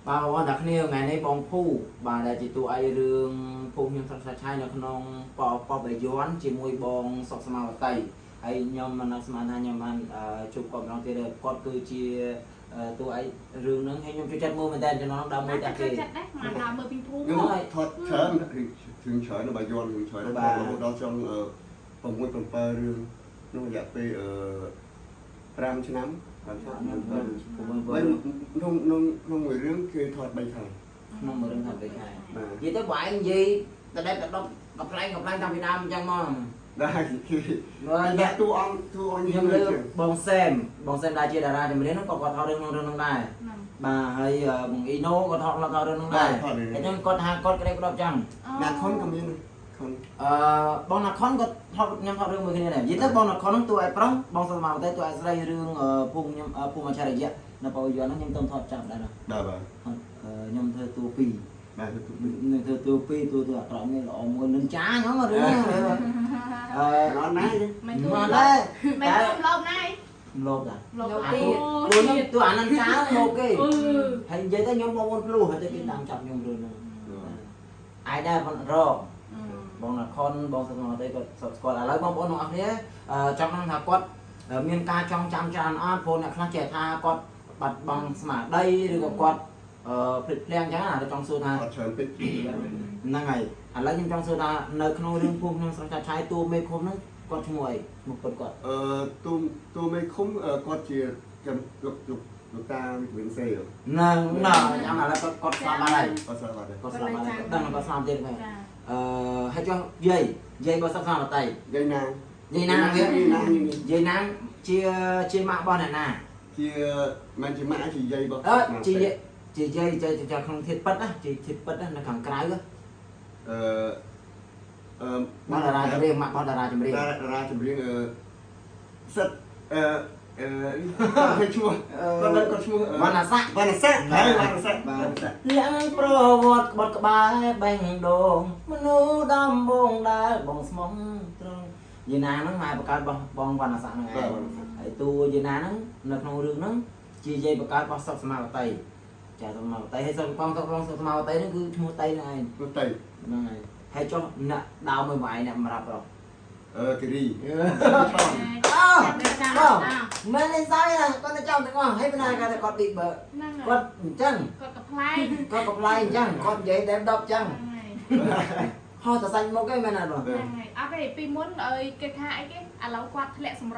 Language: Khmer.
បាទបងប្អូនទាំងគ្នាថ្ងៃនេះបងភូបាទដែលជាតួឯករឿងភូមិខ្ញុំស្រុកសាឆាយនៅក្នុងប៉ប៉បាយ័នជាមួយបងសុកស្មាវតីហើយខ្ញុំមិននឹកស្មានថាខ្ញុំបានជួបគាត់ម្ដងទៀតទេគាត់គឺជាតួឯករឿងហ្នឹងហើយខ្ញុំចូលចិត្តមើលមែនតើចំណងដើមមួយតាគេ ចិត្តដែរមកដើមមើលពីភូមិ ខ្ញុំថតច្រើនរឿងច្រើននៅបាយ័នរឿងច្រើនរហូតដល់ចង់6 7រឿងក្នុងរយៈពេល5ឆ្នាំ5ឆ្នាំ 6 ក្នុងក្នុងក្នុងមួយរឿងគេថត3ខែ ក្នុងមួយរឿងថត3ខែ បាទ និយាយទៅបើឯងនិយាយតដេតតដប់កំ pl ែងកំ pl ែងតាំងពីដើមអញ្ចឹងមក ដែរគេ មើល ដាក់តួអង្គតួអង្គ ខ្ញុំលើបងសែមបងសែមដែលជាតារាចម្រៀងហ្នឹងគាត់គាត់ថតរឿងក្នុងរឿងហ្នឹងដែរ ហ្នឹង បាទហើយបងអ៊ីណូគាត់ថតថតរឿងហ្នឹងដែរហើយខ្ញុំគាត់ថាគាត់ក្តេបក្តប់ចឹង ណាខុនក៏មានខុន អឺបងណាខុនគាត់ថតខ្ញុំថតរឿងមួយគ្នាដែរនិយាយទៅបងណាខុនហ្នឹងតួឯប្រុសបងសមាវតីតួឯស្រីរឿងភូមិខ្ញុំភូមិអច្ឆរិយៈនៅប៉ូយ័នហ្នឹងខ្ញុំទៅថតចាប់ដែរ បាទបាទ ខ្ញុំធ្វើតួពីរ បាទទូ នឹងធ្វើតួពីរតួតួអាក្រក់នេះល្អមួយនឹងចាខ្ញុំរឿងហ្នឹងអឺ អត់ណា មិនទូ មកដែរ មិនទូលោបណាយ លោបដែរ លោប អាតួតួខ្ញុំតួអានឹងចាលោបគេ អឺ ហើយនិយាយទៅខ្ញុំបងប្អូនភ្លោះហើយទៅគេតាមចាប់ខ្ញុំរឿងហ្នឹងអាយដែរបងរកបងណាខុនបងសុខមកទេគាត់ស្គាល់ឥឡូវបងប្អូនទាំងអស់គ្នាចង់ដឹងថាគាត់មានការចងចាំច្រើនអត់ព្រោះអ្នកខ្លះចេះថាគាត់បាត់បង់ស្មារតីឬក៏គាត់ភ្លេចភ្លាំងអញ្ចឹងណាចង់សួរថា អត់ច្រើនពេក ហ្នឹងហើយឥឡូវខ្ញុំចង់សួរថានៅក្នុងរឿងភូមិក្នុងស្រុកចាត់ឆាយតួមេឃុំហ្នឹងគាត់ឈ្មោះអីឈ្មោះពិតគាត់ អឺទូទូមេឃុំគាត់ជាលោកលោកលោកតាវិនសេ ហ្នឹងណាចាំឥឡូវគាត់គាត់ស្លាប់បាត់ហើយ គាត់ស្លាប់បាត់ហើយ គាត់ស្លាប់បាត់ហើយគាត់ដឹងគាត់ស្លាប់ទៀតហ្នឹង ចា អឺហើយចុះយាយយាយបើសុខស្មារតី យាយណា យាយណាវា យាយណា យាយណាជាជាម៉ាក់របស់អ្នកណា ជាមិនជាម៉ាក់ជាយាយរបស់ អឺជាជាយាយជាជាក្នុងធាតុពិតណាជាធាតុពិតណានៅខាងក្រៅ អឺអឺ បោះតារាចម្រៀងម៉ាក់បោះតារាចម្រៀង តារាចម្រៀងអឺសិតអឺអឺគេឈ្មោះគាត់គាត់ឈ្មោះ វណ្ណស័ក្តិ វណ្ណស័ក្តិហើយវណ្ណស័ក្តិ បាទ វណ្ណស័ក្តិ លាក់ប្រវត្តិក្បត់ក្បែរបេះដូងមនុស្សដំបងដែលបងស្មងត្រង់យាយណាហ្នឹងម៉ែបង្កើតរបស់បងវណ្ណស័ក្តិហ្នឹង បាទ ឯង វណ្ណស័ក្តិ ហើយតួយាយណាហ្នឹងនៅក្នុងរឿងហ្នឹងជាយាយបង្កើតរបស់សុកស្មារតីចាសុកស្មារតីហើយសុកបងសុកបងសុកស្មារតីហ្នឹងគឺឈ្មោះតីហ្នឹងឯង នោះទៅ ហ្នឹងហើយហើយចុះអ្នកដើមមួយម៉ែអ្នកសម្រាប់ប្រុស អឺគិរី អើ ចា បងមែនទេសើណាគាត់នៅចាំទាំងអស់ហើយបណ្ណាគាត់គាត់ឌីបើ ហ្នឹង គាត់អញ្ចឹង គាត់កំ pl ែង គាត់កំ pl ែងអញ្ចឹងគាត់និយាយតែដប់អញ្ចឹង ហ្នឹងហើយ ហោះតសាច់មុខឯងមែនអត់បង ហ្នឹងហើយអត់ទេពីមុនអើយគេថាអីគេឥឡូវគាត់ធ្លាក់សម្រស់